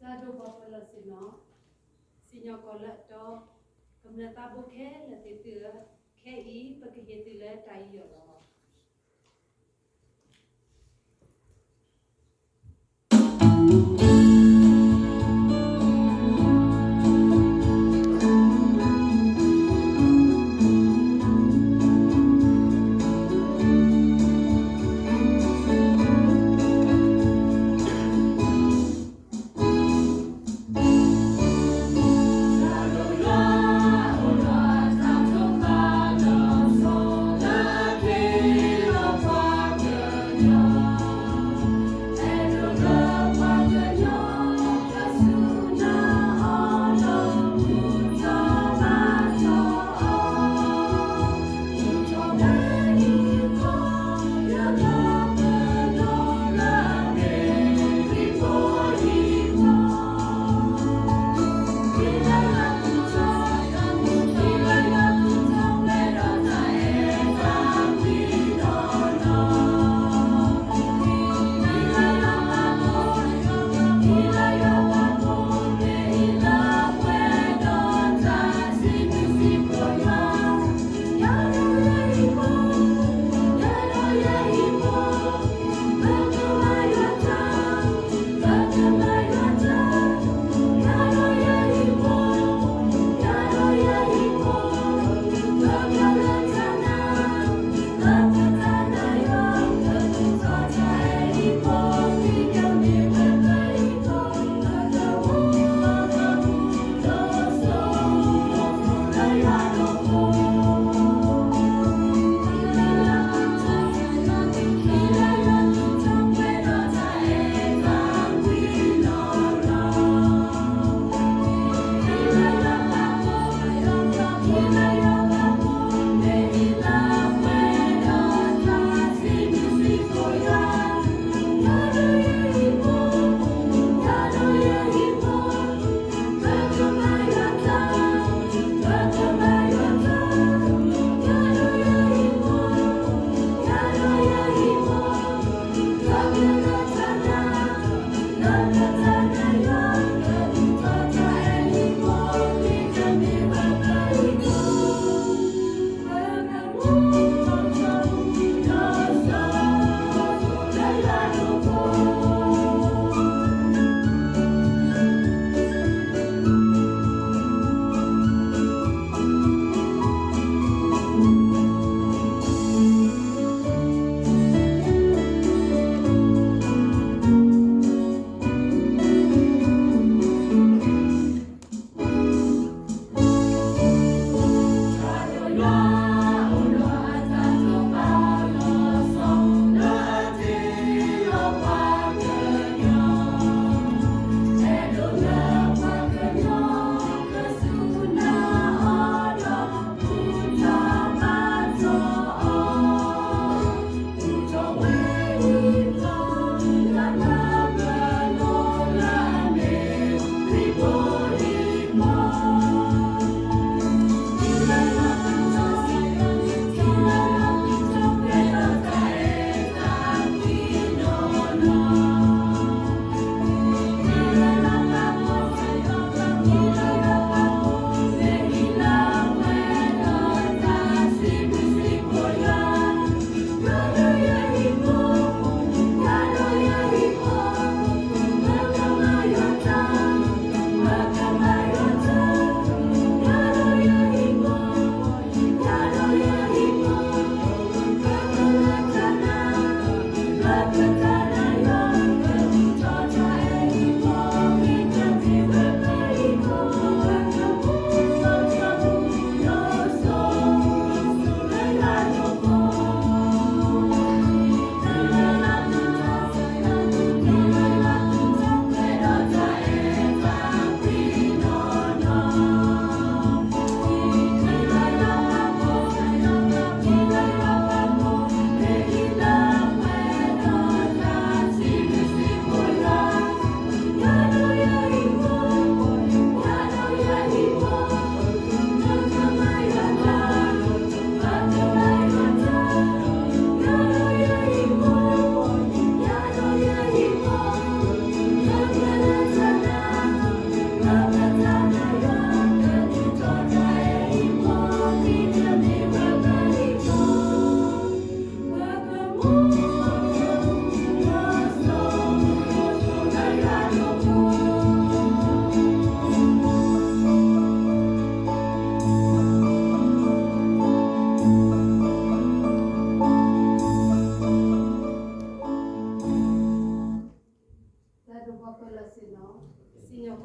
တၢ်ဒိၣ်ပှၤပၢၤလီၢ်ဆ့ၣ်နီၤ, စံၣ်ညီၣ်ကွီၢ်လၢအတီ, ကမျၢၢ်သးဘိခဲလၢာ်သ့ၣ်သုဧၢ, ခဲအံၤပကဟ့ၣ်သုလၢတၢ်ယူးယီၣ်လီၤ.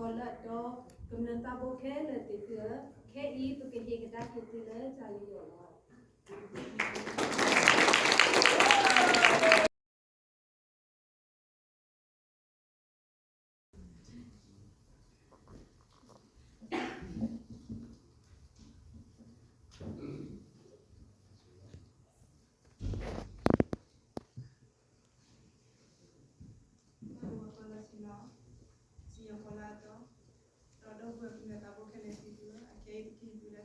လၢအတီ ကမျၢၢ်သးဘိခဲလၢာ်သ့ၣ်သုဧၢ, ခဲအံၤပကဟ့ၣ်ကဒါက့ၤသုလၢတၢ်ယူးယီၣ်လီၤ. ဒီးဒီပုၢ်ဝဲၢ်ကမျၢၢ်သးဘိခဲလၢာ်သ့ၣ်သုဧၢ, အခဲအံၤပကဟ့ၣ်သုလၢတၢ်ယူးယီၣ်လီ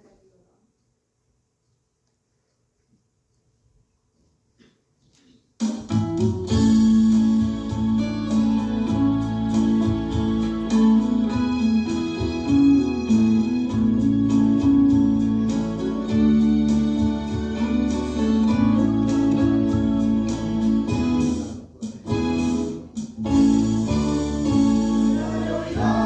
ၤ.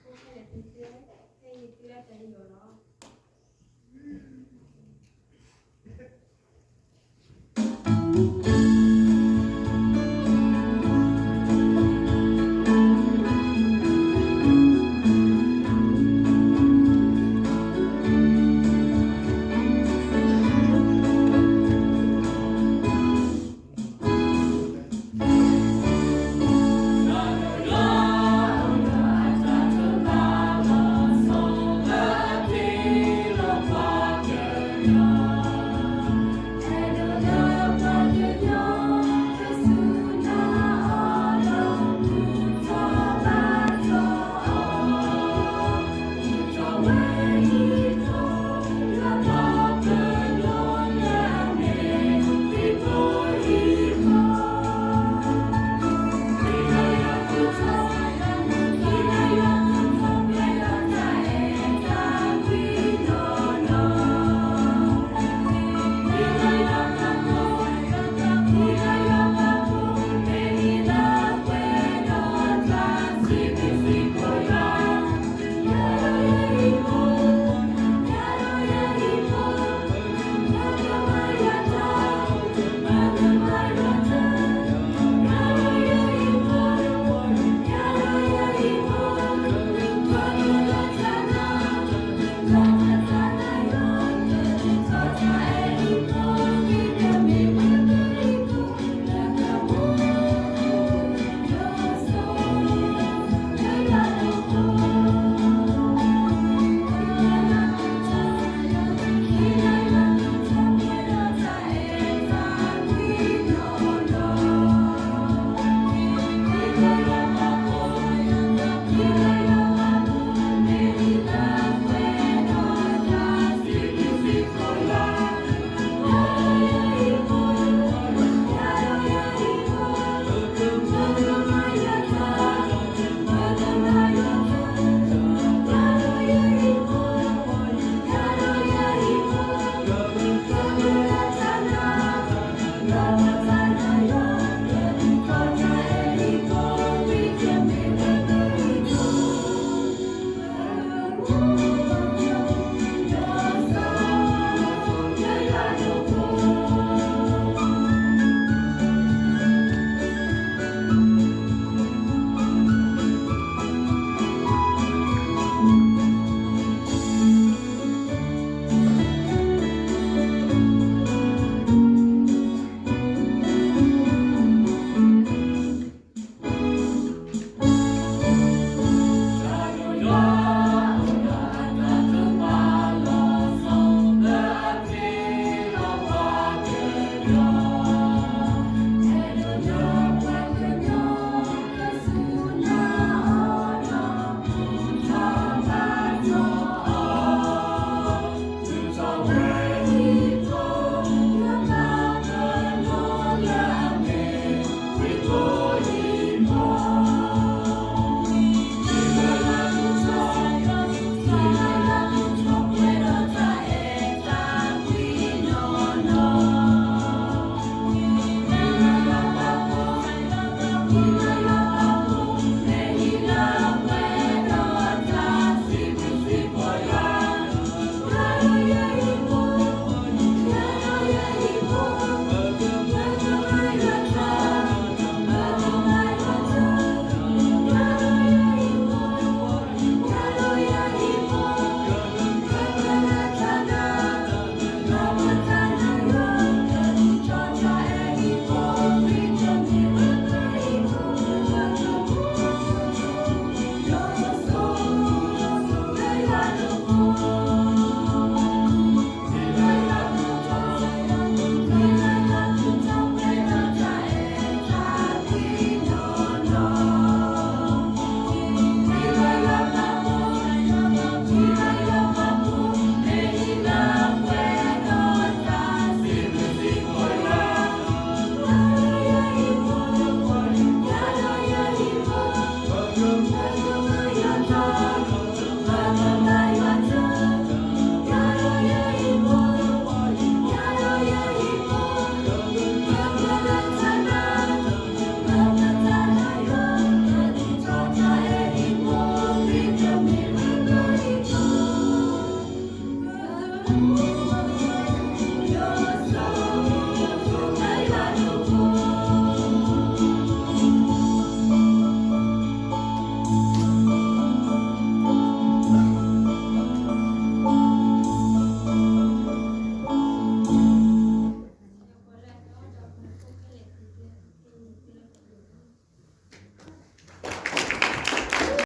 ဖိခဲလၢာ်သု